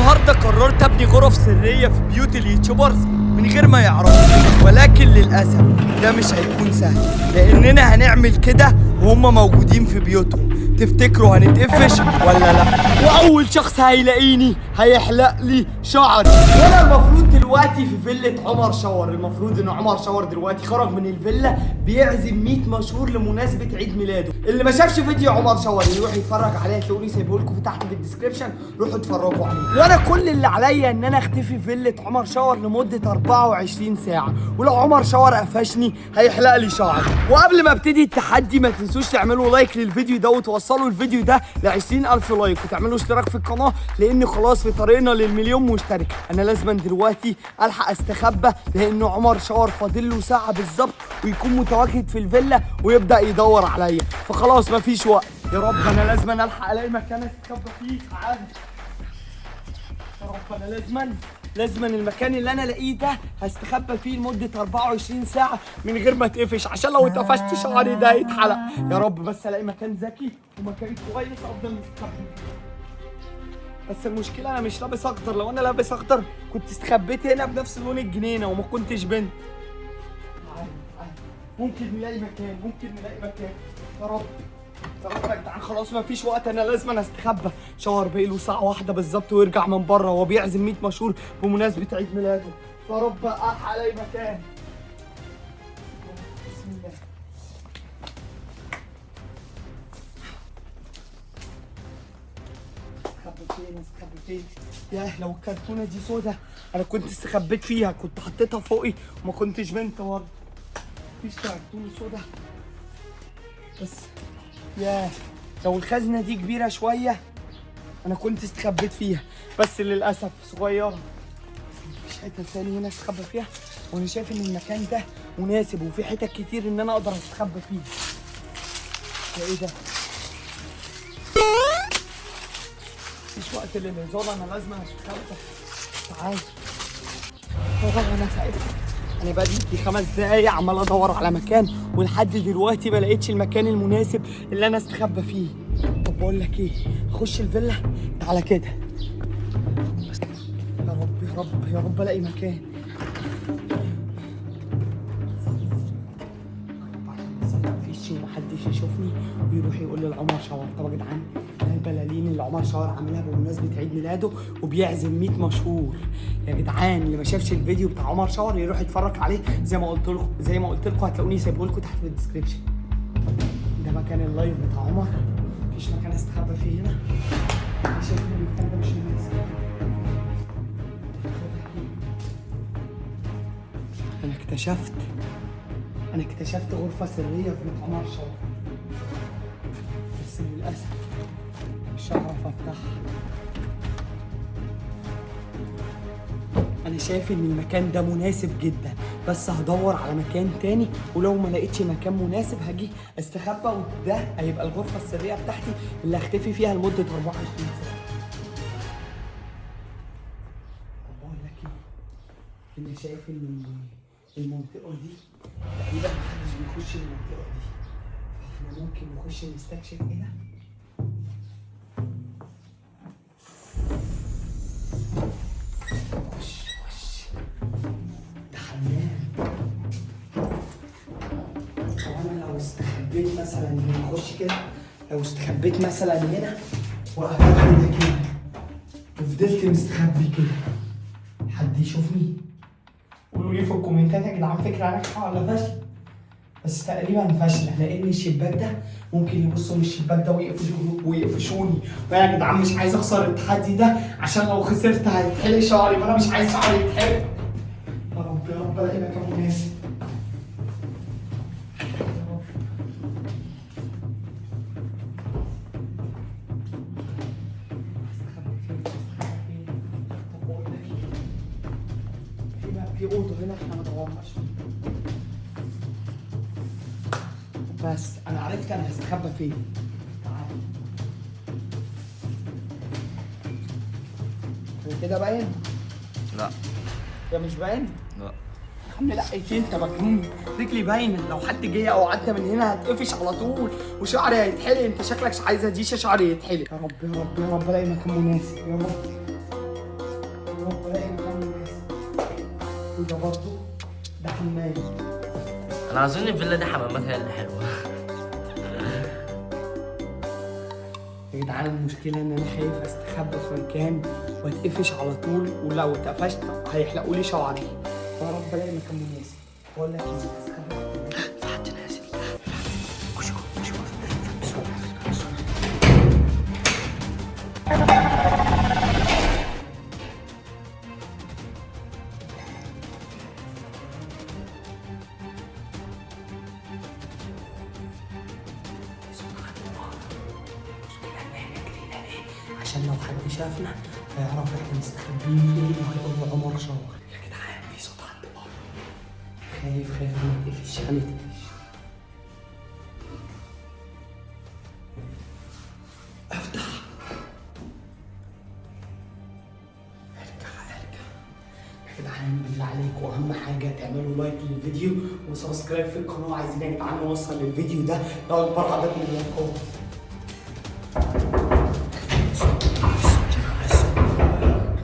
النهارده قررت ابني غرف سرية في بيوت ال YouTubers من غير ما يعرفوا، ولكن للاسف ده مش هيكون سهل لاننا هنعمل كده وهم موجودين في بيوتهم. تفتكروا هنتقفش ولا لا؟ واول شخص هيلاقيني هيحلق لي شعري. وانا المفروض دلوقتي في فيلة عمر شاور. المفروض ان عمر شاور دلوقتي خرج من الفيلا بيعزم 100 مشهور لمناسبة عيد ميلاده. اللي ما شافش فيديو عمر شاور يروح يتفرج عليه، هتلاقوني سايبه لكم تحت في ال description، روحوا اتفرجوا عليه. وانا كل اللي عليا ان انا اختفي في فيلة عمر شاور لمدة 24 ساعة، ولو عمر شاور قفشني هيحلق لي شعري. وقبل ما ابتدي التحدي ما تنسوش تعملوا like للفيديو ده وتوصلوا الفيديو ده ل 20000 like، وتعملوا اشتراك في القناة لان خلاص في طريقنا للمليون مشترك. انا لازم دلوقتي الحق استخبى لان عمر شاور فاضل له ساعة بالظبط ويكون متواجد في الفيلا ويبدا يدور عليا، فخلاص مفيش وقت. يا رب انا لازم الحق الاقي مكان استخبى فيه. تعال يا رب، انا لازما المكان اللي انا الاقيه ده هستخبى فيه لمدة 24 ساعة من غير ما اتقفش، عشان لو اتقفشت شعري ده هيتحلق. يا رب بس الاقي مكان ذكي ومكان كويس افضل مستخبي فيه. بس المشكلة انا مش لابس اخضر، لو انا لابس اخضر كنت استخبيت هنا بنفس لون الجنينة وما كنتش بنت. تعال تعال، ممكن نلاقي مكان، ممكن نلاقي مكان. يا رب يا رب يا جدعان، خلاص ما فيش وقت، انا لازم أنا استخبى. شاور باقي له ساعة واحدة بالظبط ويرجع من بره، وهو بيعزم 100 مشهور بمناسبة عيد ميلاده. يا رب الحق الاقي مكان. بسم الله. استخبى فين؟ استخبى فين؟ ياه لو الكرتونه دي سودا انا كنت استخبيت فيها، كنت حطيتها فوقي وما كنتش بنت برضه. مفيش كرتونة سودا بس. ياه لو الخزنة دي كبيرة شوية انا كنت استخبيت فيها، بس للاسف صغيرة. مفيش حتة تاني هنا استخبى فيها، وانا شايف ان المكان ده مناسب وفي حتت كتير ان انا اقدر استخبى فيها. ده ايه ده؟ مفيش وقت للهزار، انا لازم استخبى. تعال والله انا تعبت، انا بقالي 5 دقايق عمال ادور على مكان ولحد دلوقتي ما لقيتش المكان المناسب اللي انا استخبى فيه. طب بقول لك ايه، اخش الفيلا؟ تعالى كده. يا رب يا رب يا رب الاقي مكان. مفيش ومحدش يشوفني ويروح يقول لعمر شاور. طب يا جدعان ده البلالين اللي عمر شاور عاملها بمناسبة عيد ميلاده وبيعزم 100 مشهور. يا جدعان اللي ما شافش الفيديو بتاع عمر شاور يروح يتفرج عليه، زي ما قلت لكم هتلاقوني سايبه لكم تحت في ال description. ده مكان ال live بتاع عمر، مفيش مكان استخبى فيه هنا. انا شايف ان المكان ده مش مناسب. انا اكتشفت غرفة سرية في بيت عمر شاور، بس للأسف مش هعرف افتحها. انا شايف ان المكان ده مناسب جدا، بس هدور على مكان تاني، ولو ما لقيتش مكان مناسب هاجي استخبى، وده هيبقى الغرفة السرية بتاعتي اللي هختفي فيها لمدة 24 ساعة. طب بقول لك ايه، انا شايف ان المنطقة دي تقريبا محدش بيخش المنطقة دي، فاحنا ممكن نخش نستكشف هنا. خش خش، ده حمام. طب انا لو استخبيت مثلا هنا، خش كده، لو استخبيت مثلا هنا وقفلت ده كده وفضلت مستخبي كده، حد يشوفني؟ قولوا لي في الكومنتات يا جدعان فكرة ناجحة ولا فاشلة؟ بس تقريبا فاشلة، لأن الشباك ده ممكن يبصوا من الشباك ده ويقفشوني. وأنا يا جدعان مش عايز أخسر التحدي ده، عشان لو خسرت هيتحرق شعري، وأنا مش عايز شعري يتحرق. يا رب يا رب ألاقي مكان مناسب. يا رب. استخبى فين؟ استخبى فين؟ طب بقول لك إيه، في أوضة هنا إحنا ما دورناش فيها. بس أنا عرفت أنا هستخبى فين. تعالى. هو كده باين؟ لا. ده مش باين؟ لا. يا عم لا، إيه انت مجنون؟ رجلي باينة، لو حد جه او عدى من هنا هتقفش على طول وشعري هيتحلق. انت شكلك عايزه ديشه شعري يتحلق. يا رب يا رب يا رب الاقي مكان مناسب يا رب. وده برضه ده حمام. انا اظن الفيلا دي حماماتها هي اللي حلوة. يا جدعان المشكلة إن أنا خايف أستخبى في مكان وأتقفش على طول، ولو اتقفشت هيحلقوا لي شعري. يا رب ألاقي مكان مناسب. بقول لك إيه، أستخبى في حد نازل. خش جوه، خش جوه بسرعة بسرعة. المشكلة إن إحنا جرينا ليه؟ عشان لو حد شافنا هيعرف إحنا مستخبيين فين وهيقول عمر شاور. يا جدعان في صوت حد بره. خايف خايف ما يتقفش، هنتقفش. افتح. ارجع ارجع. يا جدعان بالله عليكم اهم حاجة تعملوا like للفيديو و subscribe في القناة. عايزين يا جدعان نوصل للفيديو ده لاكبر عدد من اللايكات.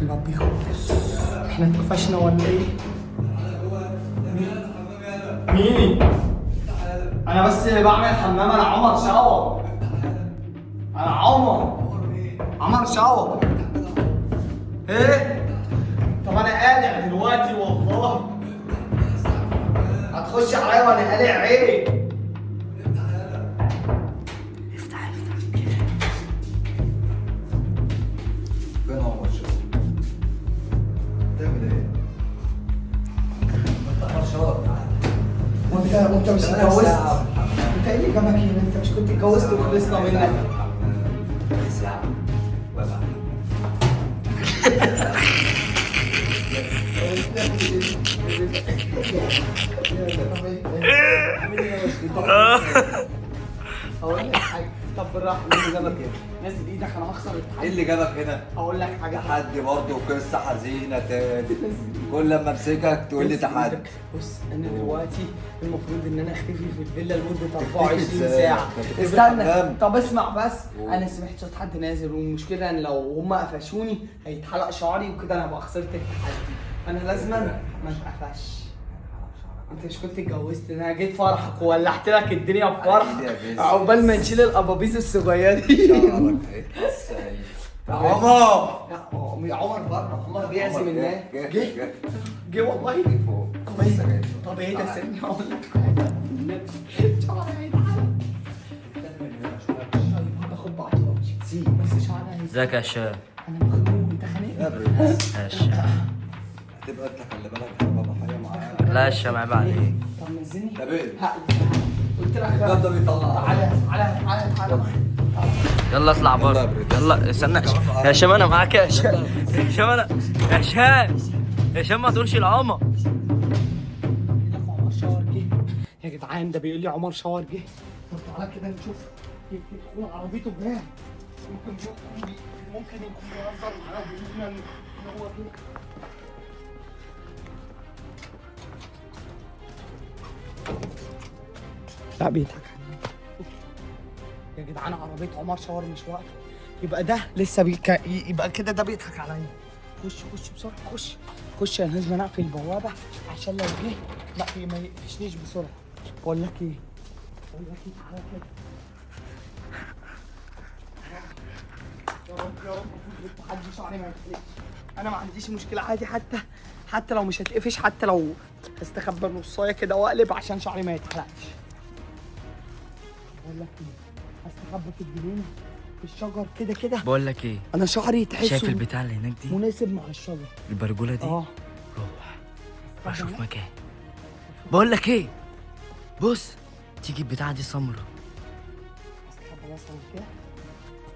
الباب بيخبط. احنا اتقفشنا ولا ايه؟ مين؟ انا بس بعمل حمام. انا عمر شاور. انا عمر شاور. ايه؟ طب انا قالع دلوقتي والله. هتخش عليا وانا قالع ايه؟ افتح افتح. فين عمر شاور؟ تعمل ايه؟ ما انت عمر شاور. وانت مش اتجوزت؟ انت ايه اللي جابك هنا؟ انت مش كنت اتجوزت وخلصنا منك؟ هقول لك حاجة. طب بالراحة. ايه اللي جابك هنا؟ نزل ايدك انا هخسر التحدي. ايه اللي جابك هنا؟ هقول لك حاجة. تحدي برضه وقصة حزينة تاني. كل لما امسكك تقول لي تحدي. بص انا دلوقتي المفروض ان انا اختفي في الفيلا لمدة 24 ساعة. تختفي استنى طب اسمع بس. انا سمعت صوت حد نازل، والمشكلة ان لو هم قفشوني هيتحلق شعري وكده انا هبقى خسرت التحدي. فانا لازما ما اتقفش. انت مش كنت اتجوزت؟ انا جيت فرحك وولعت لك الدنيا في فرحك عقبال ما نشيل الابابيز الصغيرين. عمر. لا عمر بره. عمر بيعزم الناس. جه جه والله. طب ايه ده؟ استني اقول لك حاجة. شعري هيتحلق. طيب هاخد بعضي وامشي بس شعري هيتحلق. ازيك يا هشام؟ انا مخنوق. انت خانقني. هشام هتبقى انت خلي بالك هتبقى ضحية معاك. لا يا هشام عيب عليك. طب نزلني. طب ايه؟ قلت لك الباب ده بيطلع. تعالى تعالى تعالى تعالى. يلا اطلع بره. يلا استنى يا هشام انا معاك يا هشام. يا هشام انا يا هشام يا هشام ما تقولش لعمر. عمر شاور جه يا جدعان. ده بيقول لي عمر شاور جه. طب تعالى كده نشوف. يمكن تكون عربيته جاية. ممكن يكون بيهزر معانا وبيقول ان هو جه. لا بيضحك يا جدعان. عربية عمر شاور مش واقفة. يبقى ده لسه يبقى كده ده بيضحك عليا. خش خش بسرعة. خش خش. انا لازم اقفل البوابة عشان لو جه ما يقفشنيش بسرعة. بقول لك ايه، بقول لك ايه، تعالى كده. يا رب يا رب افوز بالتحدي شعري ما يتحلقش. انا ما عنديش مشكلة عادي، حتى لو مش هتقفش، حتى لو هستخبى نصايه كده واقلب عشان شعري ما يتحلقش. بقول لك ايه، هستخبى في الجنينة في الشجر كده كده. بقول لك ايه، انا شعري تحسه شايف البتاع اللي هناك دي مناسب مع الشجر، البرجوله دي. اه روح شوف مكان. بقول لك ايه، بص تيجي البتاعه دي سمرة. استخبى مثلا كده،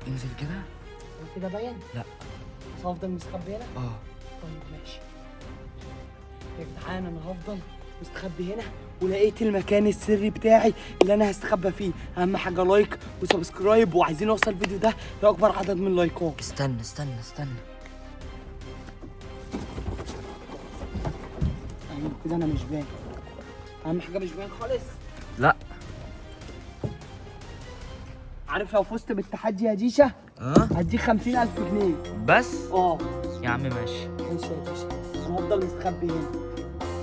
انزل كده كده باين. لا بس هفضل مستخبي هنا. اه طيب ماشي يا جدعان، انا هفضل مستخبي هنا ولقيت المكان السري بتاعي اللي انا هستخبى فيه. اهم حاجة like و subscribe، وعايزين نوصل الفيديو ده لاكبر عدد من اللايكات. استنى استنى استنى. ايوه كده انا مش باين. اهم حاجة مش باين خالص. لا عارف لو فزت بالتحدي يا ديشه هديك 50,000 جنيه بس. اه يا عم ماشي ماشي يا ديشه، انا هفضل مستخبي هنا.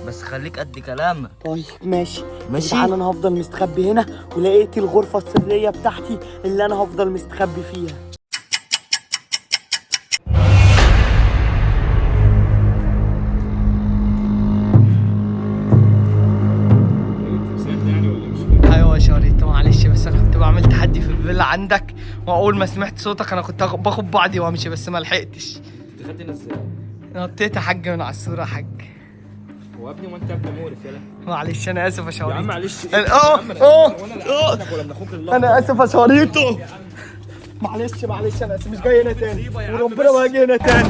بس خليك قد كلامك. طيب ماشي. ماشي. تعالى انا هفضل مستخبي هنا، ولقيت الغرفة السرية بتاعتي اللي انا هفضل مستخبي فيها. ايوه يا شاريتو معلش، بس انا كنت بعمل تحدي في الفيلا عندك، واول ما سمعت صوتك انا كنت باخد بعضي وامشي، بس ما لحقتش. دخلت ازاي؟ نطيت يا حاج من على الصورة يا حاج. هو يا ابني وانت يا ابني مقرف يالا. معلش انا اسف يا شاريتو. يا عم معلش. اه اه اه ولا من اخوك الله. انا اسف يا شاريتو، معلش معلش انا اسف، مش جاي هنا تاني وربنا ما هاجي هنا تاني.